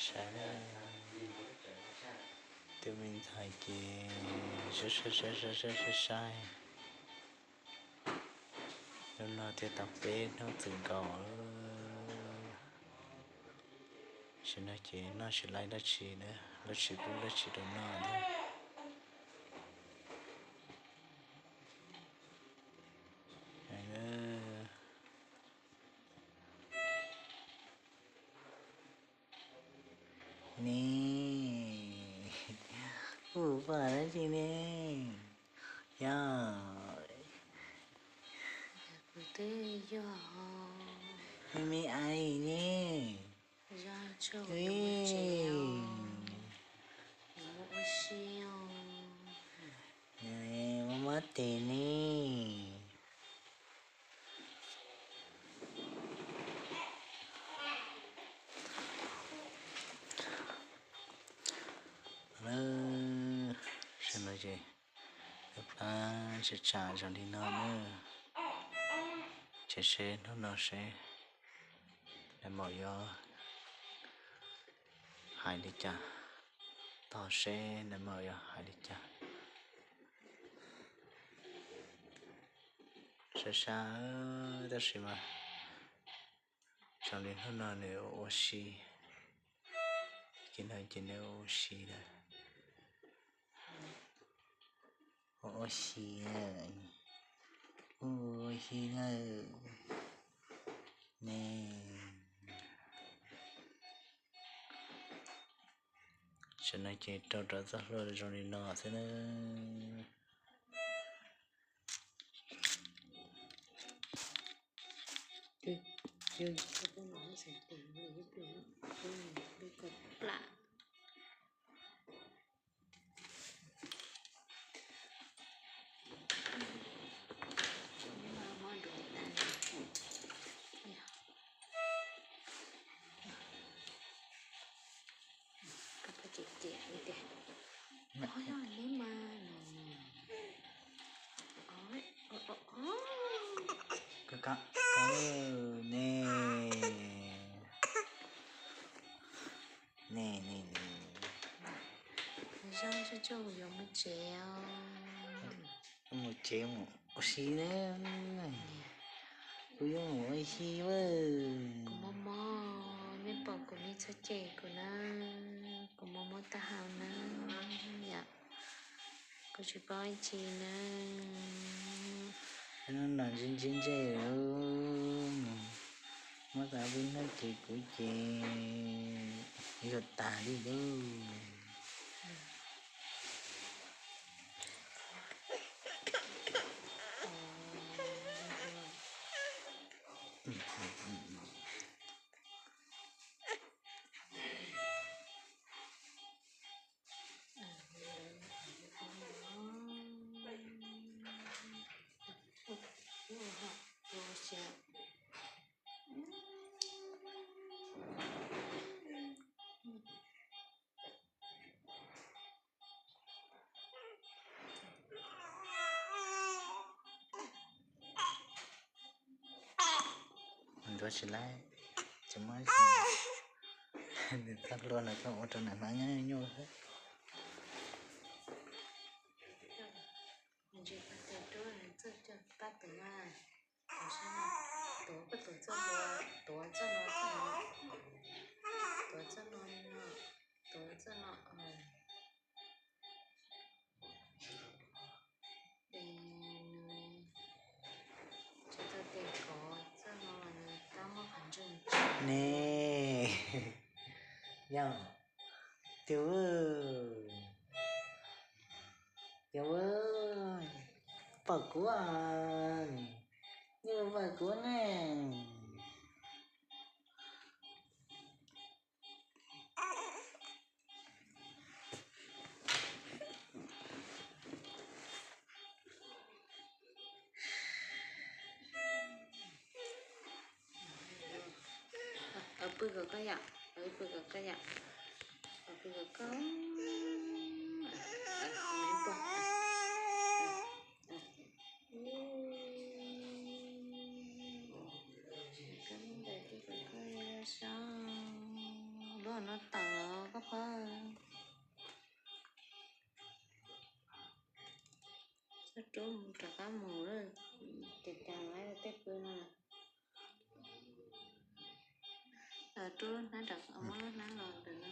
Saib na, tus me ntxhais ces saib saib saib saib saib saib. Hnub no thiaj tau peb hnub txwm nkaus. Tam sim no ces noj tsis laib dab tsi na, lub tsis pub dab tsi rau noj thiab. Ne, kuv pom dab tsi ne? Yog, kuv twb yog me me ais ne. Zaj tso, yuav mus tsev os, yuav mus ua si os. Mob mob tes ne. Sawv daws ces pab tsa tsa zoo li no na, ces seb hnub no seb nais maum yuav hais li cas, tos seb nais maum yuav hais li cas. Sab sab tab sis mas zoo li hnub no nws ua si, ces no ces nws ua si lawm. Ua ua si, ua si lawm ne. Tam no ces rau rov txoj hlua zoo li no xwb na. Koj pab cem cem li tias, o, yog neb mas no. Koj, koj, ne, ne, ne, ne. Zoo tsuj tsuj, kuv yuav mus tsev os. Mus tsev mus ua si na. Kuv yuav mus ua si. Kuv mob mob, nej pom kuv nej txhob cem kuv na. Kuv mob mob tag hau na. Yom, kuv tsis paub ib tsi na. Hnub no ntse ntse ntse, muab tas peb hnub ces kuv ces yuav tag li lauj. Ntuav tsis laib, tsis muaj ib txhia. Nws txoj hlua no koj ua rau nws hnov nyuaj nyuaj xwb. Ntsis pab tes rau, txawj coj pab tus mas, tus sab no, tuav koj tus txoj hlua, tuav txoj no, txoj no, tuav txoj no li no, tuav txoj no. Ces nws tsis tau tes kov txoj no los nws tab muab qhov ntswg tso ne. Yog, tus, tus, pom kuv, nej pom kuv ne. Pw kom koj yom, pw kom koj yom, pw kom koj. Koj ntawm tij kom koj so, lub no tawm. Qhov, rub rov qab mus lawm, ces cas lawv tej pw no lawm. Rub lub hnab rov, muab lub hnab los ntawm